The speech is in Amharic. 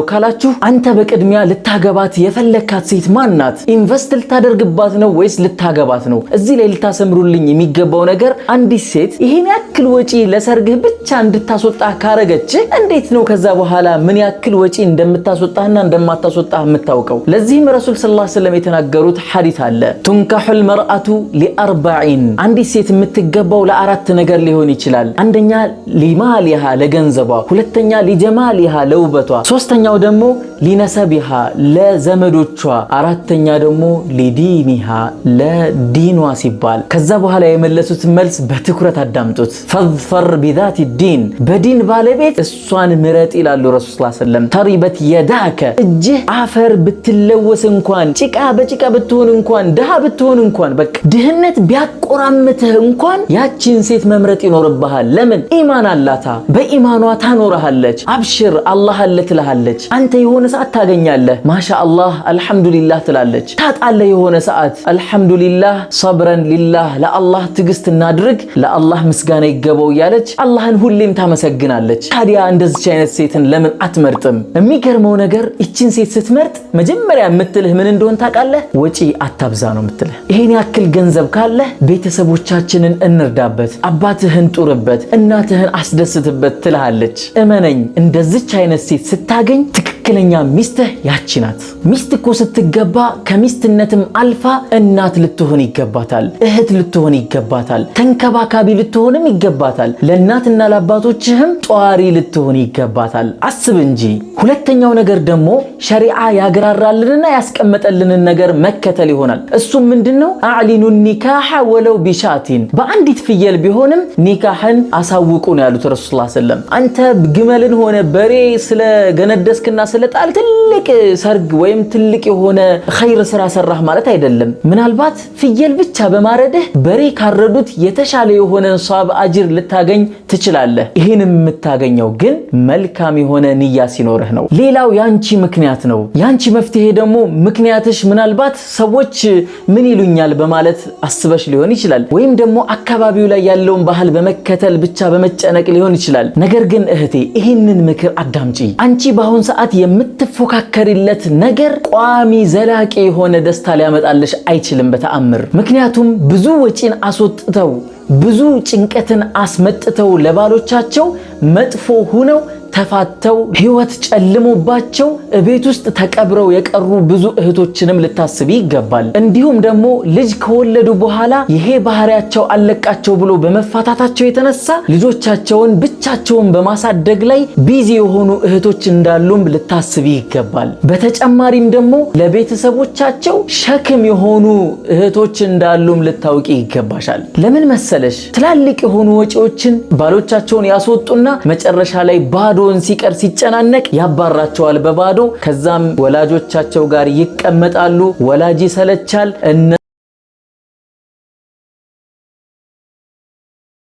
ካላችሁ፣ አንተ በቅድሚያ ልታገባት የፈለካት ሴት ማን ናት? Invest ልታደርግባት ነው ወይስ ልታገባት ነው? እዚህ ላይ ልታሰምሩልኝ የሚገባው ነገር፣ አንዲት ሴት ይሄን ያክል ወጪ ለሰርግህ ብቻ እንድታስወጣ ካረገች እንዴት ነው ከዛ በኋላ ምን ያክል ወጪ እንደምታስወጣህና እንደማታስወጣህ የምታውቀው? ለዚህም ረሱል ሰለላሁ ዐለይሂ ወሰለም የተናገሩት ሐዲስ አለ። تنكح المرأة لأربع፣ አንዲት ሴት የምትገባው ለአራት ነገር ሊሆን ይችላል። አንደኛ لمالها፣ ለገንዘቧ፣ ሁለተኛ لجمالها፣ ለውበቷ፣ ሶስተኛው ደግሞ لنسبها፣ ለዘመዶቿ፣ አራተኛ ደግሞ لدينها፣ ለዲኗ ሲባል። ከዛ በኋላ የመለሱት መልስ በትኩረት አዳምጡት። فاظفر بذات الدين፣ በዲን ባለቤት እሷን ምረጥ ይላሉ ረሱል ሰለላሁ ዐለይሂ ወሰለም። تربت يداك፣ እጅህ አፈር ብትለወስ እንኳን፣ ጭቃ በጭቃ ብትሆን እንኳን፣ ድሃ ብትሆን እንኳን፣ በቃ ድህነት ቢያቆራምትህ እንኳን ያቺን ሴት መምረጥ ይኖርብሃል። ለምን? ኢማን አላታ፣ በኢማኗ ታኖርሃለች። አብሽር፣ አላህ አለ ትልሃለች። አንተ የሆነ ሰዓት ታገኛለህ፣ ማሻ አላህ አልሐምዱሊላህ ትላለች። ታጣለህ የሆነ ሰዓት፣ አልሐምዱሊላህ صبرا لله፣ ለአላህ ትዕግስት እናድርግ፣ ለአላህ ምስጋና ይገባው እያለች አላህን ሁሌም ታመሰግናለች። ታዲያ እንደዚች አይነት ሴትን ለምን አትመርጥም? የሚገርመው ነገር ይችን ሴት ስትመርጥ መጀመሪያ የምትልህ ምን እንደሆን ታውቃለህ? ወጪ አታብዛ ነው የምትልህ። ይሄን ያክል ገንዘብ ካለህ ቤተሰቦቻችንን እንርዳበት፣ አባትህን ጡርበት፣ እናትህን አስደስትበት ትልሃለች። እመነኝ፣ እንደዚች አይነት ሴት ስታገኝ ትክክለኛ ሚስትህ ያቺ ናት። ሚስት እኮ ስትገባ ከሚስትነትም አልፋ እናት ልትሆን ይገባታል፣ እህት ልትሆን ይገባታል፣ ተንከባካቢ ልትሆንም ይገባታል፣ ለእናትና ለአባቶችህም ጧሪ ልትሆን ይገባታል። አስብ እንጂ። ሁለተኛው ነገር ደግሞ ሸሪዓ ያግራራልንና ያስቀመጠልንን ነገር መከተል ይሆናል። እሱም ምንድነው? أعلنوا النكاح ولو بشاة፣ በአንዲት ፍየል ቢሆንም ኒካህን አሳውቁ ነው ያሉት ረሱል ሰለም። አንተ ግመልን ሆነ በሬ ስለገነደስክና ስለጣል ትልቅ ሰርግ ወይም ትልቅ የሆነ ኸይር ስራ ሰራህ ማለት አይደለም። ምናልባት ፍየል ብቻ በማረድህ በሬ ካረዱት የተሻለ የሆነ ሷብ አጅር ልታገኝ ትችላለህ። ይህን የምታገኘው ግን መልካም የሆነ ንያ ሲኖርህ ነው። ሌላው ያንቺ ምክንያት ነው። ያንቺ መፍትሄ ደግሞ ምክንያትሽ ምናልባት ሰዎች ምን ይሉኛል በማለት አስበሽ ሊሆን ይችላል። ወይም ደግሞ አካባቢው ላይ ያለውን ባህል በመከተል ብቻ በመጨነቅ ሊሆን ይችላል። ነገር ግን እህቴ፣ ይህንን ምክር አዳምጪ። አንቺ በአሁን ሰዓት የምትፎካከሪለት ነገር ቋሚ ዘላቂ የሆነ ደስታ ሊያመጣልሽ አይችልም በተአምር። ምክንያቱም ብዙ ወጪን አስወጥተው፣ ብዙ ጭንቀትን አስመጥተው፣ ለባሎቻቸው መጥፎ ሁነው ተፋተው፣ ህይወት ጨልሞባቸው ቤት ውስጥ ተቀብረው የቀሩ ብዙ እህቶችንም ልታስቢ ይገባል። እንዲሁም ደግሞ ልጅ ከወለዱ በኋላ ይሄ ባህሪያቸው አለቃቸው ብሎ በመፋታታቸው የተነሳ ልጆቻቸውን ብቻቸውን በማሳደግ ላይ busy የሆኑ እህቶች እንዳሉም ልታስቢ ይገባል። በተጨማሪም ደግሞ ለቤተሰቦቻቸው ሸክም የሆኑ እህቶች እንዳሉም ልታውቂ ይገባሻል። ለምን መሰለሽ? ትላልቅ የሆኑ ወጪዎችን ባሎቻቸውን ያስወጡና መጨረሻ ላይ ባዶን ሲቀር ሲጨናነቅ ያባራቸዋል በባዶ። ከዛም ወላጆቻቸው ጋር ይቀመጣሉ። ወላጅ ይሰለቻል።